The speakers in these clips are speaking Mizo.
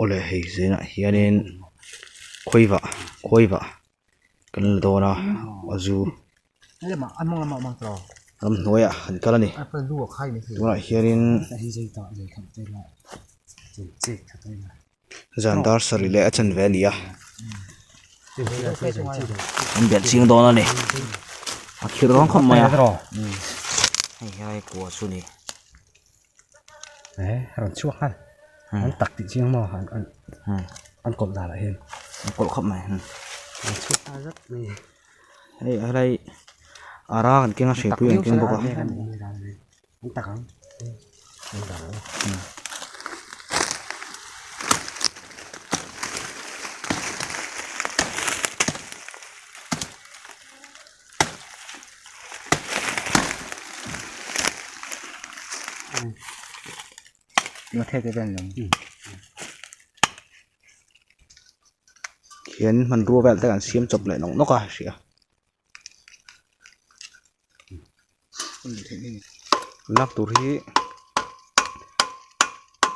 Awle hei zinah hianin khawivah khawivah kan la dawn a a zu ramhnuaiah an kal a ni tunah hianin zan dar sarih leh a chanve a ni a an belh ching dawn a ni a khirh dawn khawp mai a hei helai kua chu a ni. Rawn chhuak nghal an tak tih chiang maw an an an kawlh dan ah hian an kawlh khawp mai rawn chhuak nghal zat mai hei helai ara kan keng a hripui an keng bawk a an tak ang Khian hmanrua vel te kan siam chawp leh nawk nawk a hria lak tur hi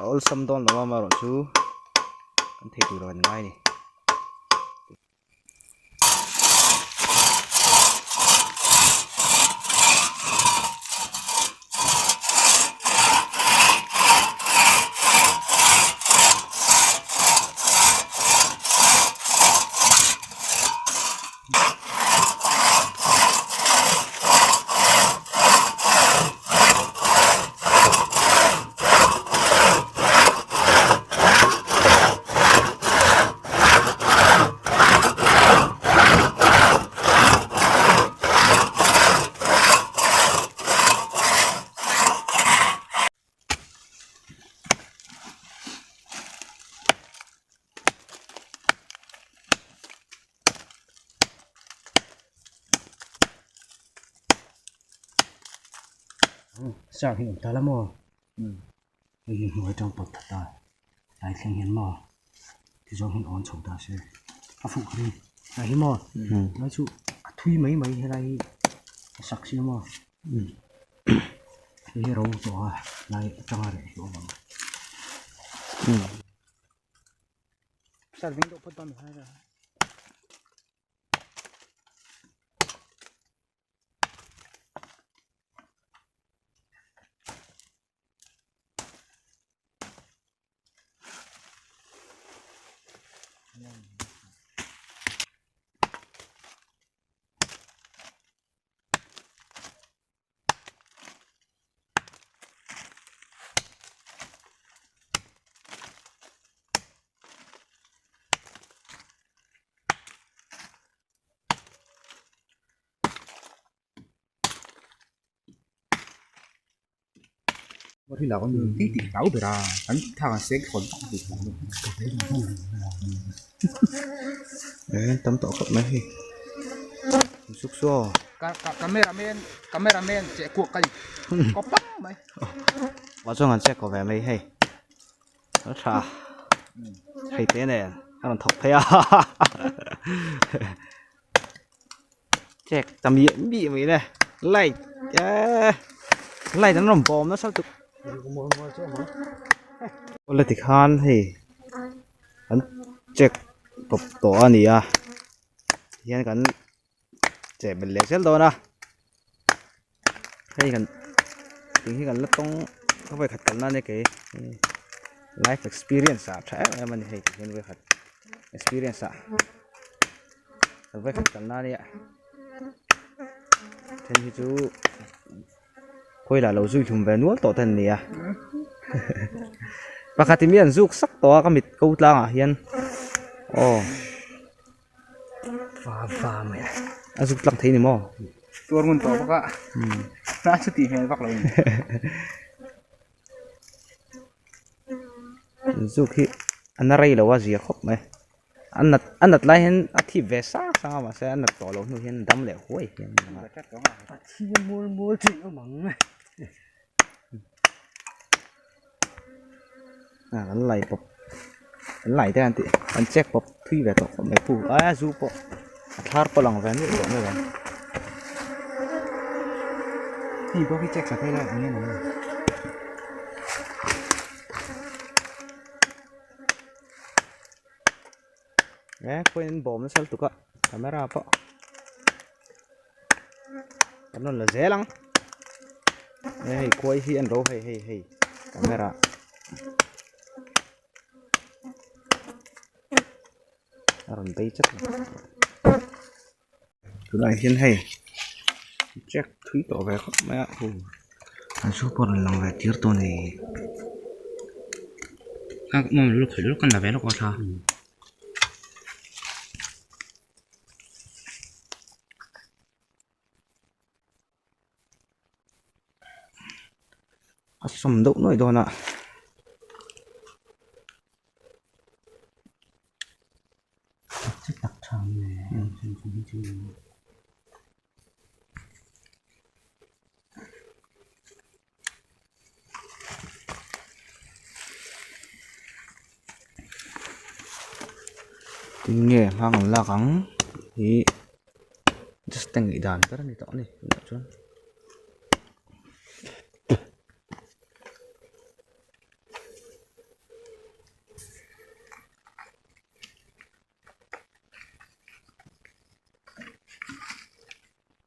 a awlsam dawn lo a amaherawhchu kan thei tur ah kan ngai a ni. Sir hi awm ta la maw hei hi hnuai atang pawt ta tlai thleng hian maw tizawng hian awn chho ta se a fuh ka ring tlai hi maw tlai chu a thui mai mai helai hi a sak sia maw hei hi ro tawh a tlai atanga reh hi awm ang. Eh tam tawh khawp mai hei suk su aw mah chuan kan check ve mai hei a tha hei te nen a rawn thawk phei a Check ta miah miah mai le light eee light an rawn bawm nasa lutuk awle tikhan hei an check tawp tawh a ni a tihian kan cheh belh leh zel dawn a hei kan tih hi kan la tawng ka vawikhat kalna ania kei life experience ah tha em em a ni hei tihian vawikhat experience ah ka vawikhat kalna ania then hi chu khawilah lo zui hlum ve nual tawh te an ni a pakhat in mi an zuk sak tawh a ka mit ko tlangah hian aw. Va va mai a. A zuk tlang thei ni maw? Tuar ngun tawh bawk a. Na chu tih hmel vak lo ni. Zuk hi a na rei lo a zia khawp mai. A nat a nat lai hian a thip ve sang sang a mahse a nat tawh loh hnu hian dam leh huai hian a lang a. A thi mual mual thin awm ang. A kan lai pawp an lai te an tih an check pawp thui ve tawh khawp mai pu a zu pawh a thlar pawh lang ve nual tawh mai ang. Hei pawh hi check sak ila eng nge maw. E khawiin an bawm nasa lutuk a camera pawh kan rawn la zel ang e hei khuai hi an ro hei hei hei camera a rawn bei chat a tunah hian hei check thui tawh ve khawp mai a hu an su pawh a rawn lang ve tir tawh a ni. A sawm deuh nuaih dawn a. Tin nge hma kan lak ang ih just a ngaih dan ber a ni tawh a ni tunah chuan.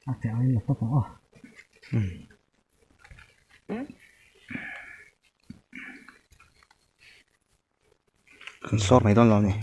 A piah ang in la tawp ang aw. Kan sawr mai dawn lo a ni.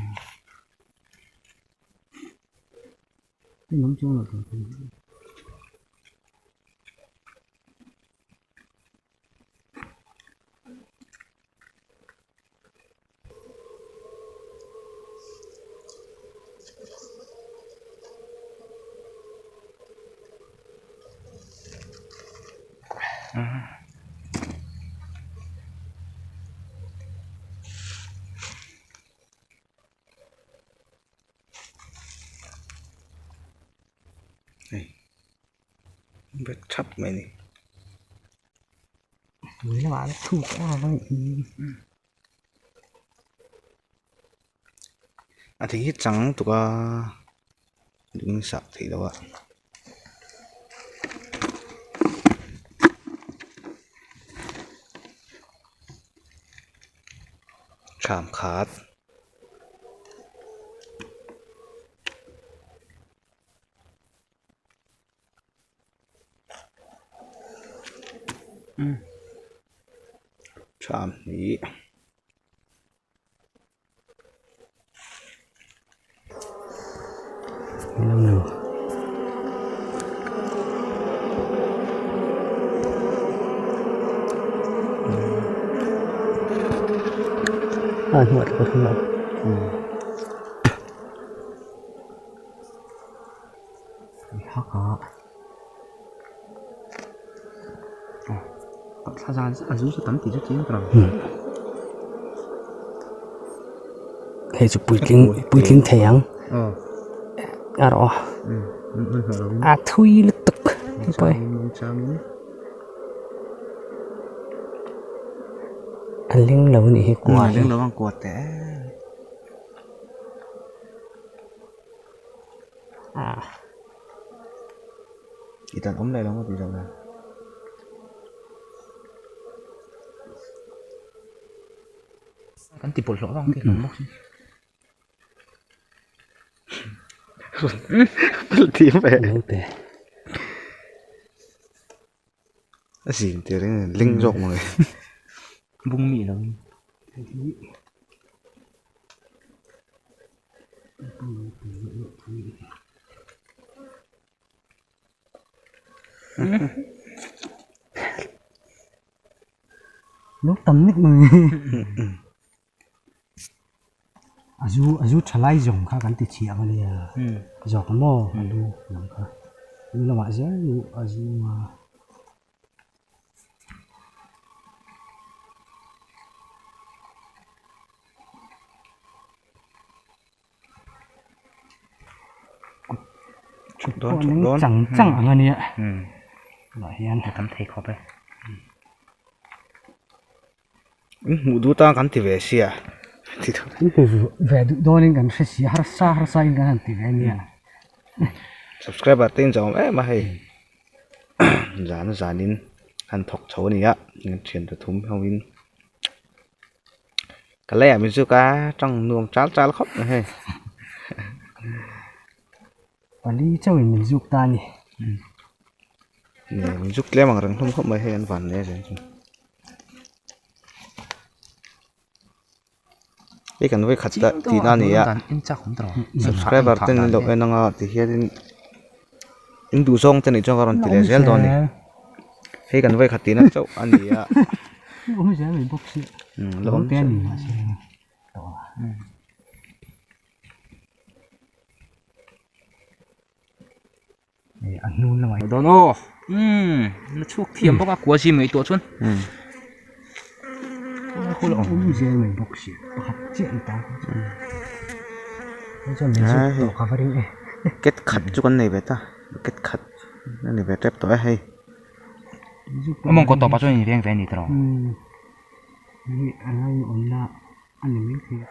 Hei bet thap mai a ni. Tui lamah a thuk em a ni. A thing hi chang tuk a ding sak theih loh a. Tham khat. Tham hnih. Hei chu puitling puitling thei ang a rawh a a thui lutuk hei a leng lo anih hi kua hi. Tih dan awm leh lo maw tih dan Kan ti bawlhhlawh vang tih hlawm bawk si. A zin tir in ling zawk maw le. Bung mi lo. Lo tam nek mai a zu a zu tha lai zawng kha kan ti chhiah ang ania zawk ang maw a lu lam kha lu lamah zel lu a zu a. Chang chang ang a nia tunah hian a tam thei khawp e in hmuh duh tan kan ti ve sia in hmu ve duh dawnin kan hre si harsa harsa in kan han ti ve ania subscriber te in zawm em a hei zan zanin han thawk chho a ni a thian pathum ho in. Ka lei ah min zuk a tang nuam chal chal khawp mai hei. Pali chauhin min zuk ta a ni. Min zuk tlem ang reng hlawm khawp mai hei an van hle zel chu. Hei kan vawi khat tihna a ni a subscriber ten an lo en anga tihianin in duh zawng te nih chuan ka rawn ti leh zel dawn a ni hei kan vawi khat tihna chauh a ni a. La awm zel. A hnung lamah dawn aw umm la chhuak thiam bawk a kua zim ngaihtuah chuan awm zel mai bawk si pakhat chiah ni ta chuan min zuk tawh ka va ring e ket khat chu kan nei ve ta ket khat a ni ve tep tawh e hei a mawngkaw tawpah chuan in veng ve a ni tawh hei a lai awmna a ni maithei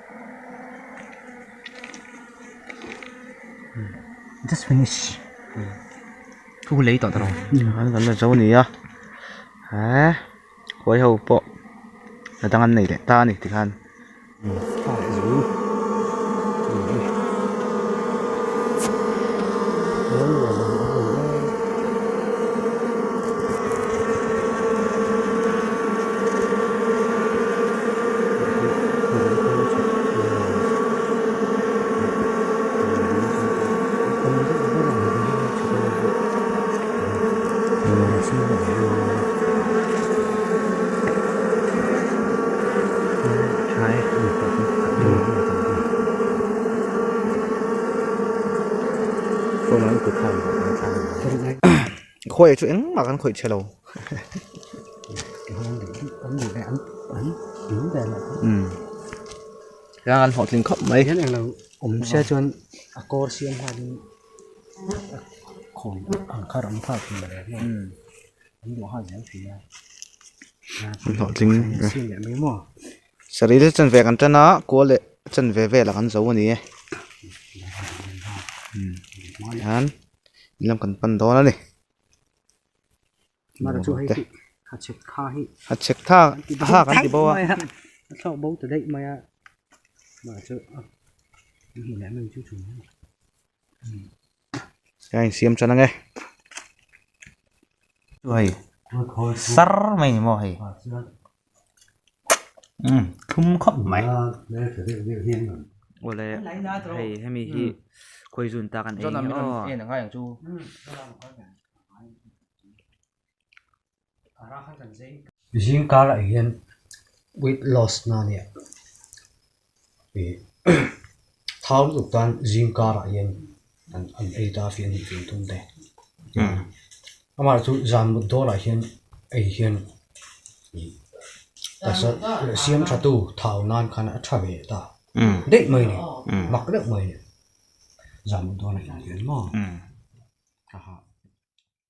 just finish thu lei tawh tawh an kan la zo a ni a he khuai ho pawh a dang an nei leh ta a ni tikhan. Khawi chu engmah kan khawih che lo. Tiang an hlawhtling khawp mai. Hian englo awm se chuan a kawr siam nghalin a khawi ang kha ram phak thei lo an duh nghal zel thei a. An hlawhtling. Siam leh mai maw. Sarih te chanve kan tan a kual leh chanve velah kan zo a ni e. Tihian in lam kan pan dawn a ni. Mara chu hei hi a chhek tha hi a chhek tha ha kan ti bo a a thlawk bo ta daih mai a mah chu a hmu leh mai chu chu a insiam tan ange chu hei sar mai ni maw hei umm thlum khawp mai awle hei hemi hi khawi zun tak an ei nge aw. Zing karah hian weight loss na nia ih thau lutuk tan zing karah hian an an ei ta fiah a nih fing thung te amah chu zan mut dawnah hian ei hian ih taksa siam tha tu thau nan khan a tha ve ta daih mai a ni mak deuh mai a ni zan mut dawnah hian maw.